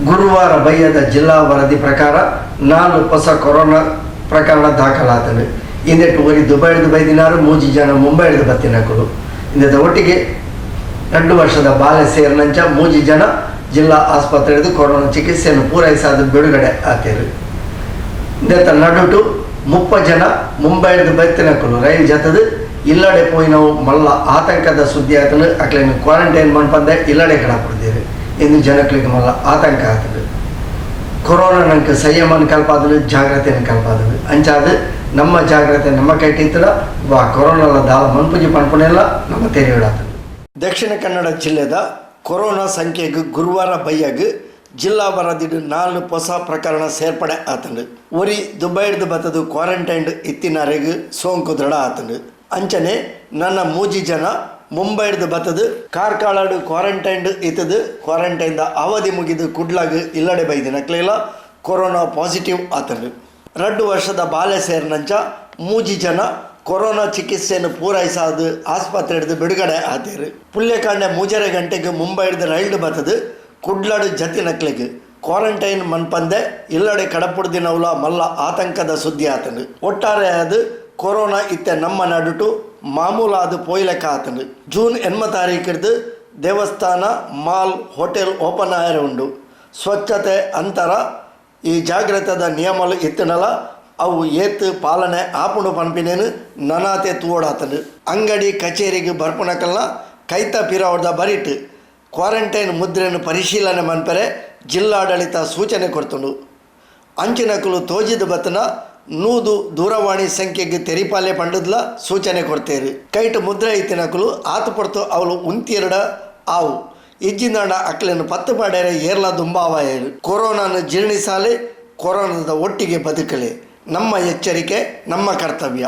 ಗುರುವಾರ ಬಯ್ಯದ ಜಿಲ್ಲಾ ವರದಿ ಪ್ರಕಾರ ನಾಲ್ ಪೊಸ ಕೊರೋನಾ ಪ್ರಕರಣ ದಾಖಲಾತಂಡ್. ಇಂದೆಟ್ ಒರಿ ದುಬೈಡ್ದ್ ಬೈದಿನಾರ್, ಮೂಜಿ ಜನ ಮುಂಬೈಡ್ದ್ ಬತ್ತಿನಕುಲು. ಇಂದೆತ ಒಟ್ಟಿಗೆ 2 ವರ್ಷದ ಬಾಲೆ ಸೇರಿನಂಚ ಮೂಜಿ ಜನ ಜಿಲ್ಲಾ ಆಸ್ಪತ್ರೆಡ್ ಕೊರೋನಾ ಚಿಕಿತ್ಸೆಯನ್ನು ಪೂರೈಸಾದ್ ಬಿಡುಗಡೆ ಆತೆರ್. ಇಂದೆತ ನಡುಟು 30 ಜನ ಮುಂಬೈಡ್ದ್ ಬತ್ತಿನಕುಲು ರೈಲ್ ಜತ್ತ್ದ್ ಇಲ್ಲಡೆ ಪೋಯಿನವು ಮಲ್ಲ ಆತಂಕದ ಸುದ್ದಿ ಆತ್ಂಡ್. ಅಕ್ಲೆನ್ ಕ್ವಾರಂಟೈನ್ ಮನ್ಪಂದೆ ಇಲ್ಲಡೆ ಕಡಪುಡ್ದೆರ್. ಇಂದು ಜನಕ್ಲೆಗ್ ಮಲ್ಲ ಆತಂಕ ಆತ್ಂಡ್. ಕೊರೋನಾ ನಂಕ್ ಸಂಯಮನ್ ಕಲ್ಪಾದ್ಂಡ್, ಜಾಗ್ರತೆನ್ ಕಲ್ಪಾದ್ಂಡ್. ಅಂಚಾದ್ ನಮ್ಮ ಜಾಗ್ರತೆ ನಮ್ಮ ಕೈಟ್ ಇತ್ತ್ಂಡ ವಾ ಕೊರೋನಾಲ ದಾಲ ಮನ್ಪುಜಿ ಪನ್ಪುನೆಲ ನಮ ತೆರಿಯೊಡಾತ್ಂಡ್. ದಕ್ಷಿಣ ಕನ್ನಡ ಜಿಲ್ಲೆದ ಕೊರೋನಾ ಸಂಖ್ಯೆಗ್ ಗುರುವಾರ ಬಯ್ಯಗ್ ಜಿಲ್ಲಾ ವರದಿಡ್ ನಾಲ್ ಪೊಸ ಪ್ರಕರಣ ಸೇರ್ಪಡೆ ಆತ್ಂಡ್. ಒರಿ ದುಬೈಡ್ದ್ ಬತ್ತ್ದ್ ಕ್ವಾರಂಟೈನ್ಡ್ ಇತ್ತಿನರೆಗ್ ಸೋಂಕು ದೃಢ ಆತ್ಂಡ್. ಅಂಚನೆ ನನ ಮೂಜಿ ಜನ ಮುಂಬೈಡ್ದ್ ಬತ್ತ್ದ್ ಕಾರ್ಕಳಡ್ ಕ್ವಾರಂಟೈನ್ಡ್ ಇತ್ತ್ದ್ ಕ್ವಾರಂಟೈನ್ದ ಅವಧಿ ಮುಗಿದ್ ಕುಡ್ಲಗ್ ಇಲ್ಲಡೆ ಬೈದಿನಕ್ಲೆಗ್ಲ ಕೊರೋನಾ ಪಾಸಿಟಿವ್ ಆತ್ಂಡ್. 2 ವರ್ಷದ ಬಾಲೆ ಸೇರಿನಂಚ ಮೂಜಿ ಜನ ಕೊರೋನಾ ಚಿಕಿತ್ಸೆನ್ ಪೂರೈಸಾದ್ ಆಸ್ಪತ್ರೆಡ್ದ್ ಬಿಡುಗಡೆ ಆತೆರ್. ಪುಲ್ಯಕಾಂಡೆ ಮೂಜರೆ ಗಂಟೆಗ್ ಮುಂಬೈಡ್ದ್ ರೈಲ್ಡ್ ಬತ್ತ್ದ್ ಕುಡ್ಲಡ್ ಜತ್ತಿನಕ್ಲೆಗ್ ಕ್ವಾರಂಟೈನ್ ಮನ್ಪಂದೆ ಇಲ್ಲಡೆ ಕಡಪುಡ್ದಿನವುಲ ಮಲ್ಲ ಆತಂಕದ ಸುದ್ದಿ ಆತ್ಂಡ್. ಒಟ್ಟಾರೆಯಾದ್ ಕೊರೋನಾ ಇತ್ತೆ ನಮ್ಮ ನಡುಟು ಮಾಮೂಲಾದ್ ಪೋಯಿಲೆಕ್ಕ ಆತ್ಂಡ್. ಜೂನ್ 8 ತಾರೀಕಿಡ್ದ್ ದೇವಸ್ಥಾನ, ಮಾಲ್, ಹೋಟೆಲ್ ಓಪನ್ ಆಯೆರೆ ಉಂಡು. ಸ್ವಚ್ಛತೆ, ಅಂತರ ಈ ಜಾಗ್ರತೆದ ನಿಯಮಲು ಇತ್ತ್ಂಡಲ ಅವು ಏತ್ ಪಾಲನೆ ಆಪುಂಡು ಪನ್ಪಿನೆನ್ ನನಾತೆ ತೂವೊಡಾತ್ಂಡ್. ಅಂಗಡಿ, ಕಚೇರಿಗ್ ಬರ್ಪುನಕಲ್ನ ಕೈತ ಪಿರವುದ ಬರಿಟ್ ಕ್ವಾರಂಟೈನ್ ಮುದ್ರೆನ್ ಪರಿಶೀಲನೆ ಮನ್ಪೆರೆ ಜಿಲ್ಲಾಡಳಿತ ಸೂಚನೆ ಕೊರ್ತುಂಡು. ಅಂಚಿನಕುಲು ತೋಜಿದ್ ಬತ್ತ್ಂಡ 100 ದೂರವಾಣಿ ಸಂಖ್ಯೆಗ್ ತೆರಿಪಾಲೆ ಪಂಡುದ್ಲ ಸೂಚನೆ ಕೊರ್ತೆರ್. ಕೈಟ್ ಮುದ್ರೆ ಇತ್ತಿನಕುಲು ಆತ್ ಪೊರ್ತು ಅವ್ಲು ಉಂತಿಯೆರ್ಡ ಆವು ಇಜ್ಜಿಂದಾಂಡ ಅಕ್ಲೆನ್ ಪತ್ತ್ ಪಾಡೆರೆ ಏರ್ಲ ದುಂಬಾವಾಯೆರ್. ಕೊರೋನಾನ್ ಜೀರ್ಣಿಸಾಲೆ, ಕೊರೋನಾದ ಒಟ್ಟಿಗೆ ಬದುಕಲೆ. ನಮ್ಮ ಎಚ್ಚರಿಕೆ ನಮ್ಮ ಕರ್ತವ್ಯ.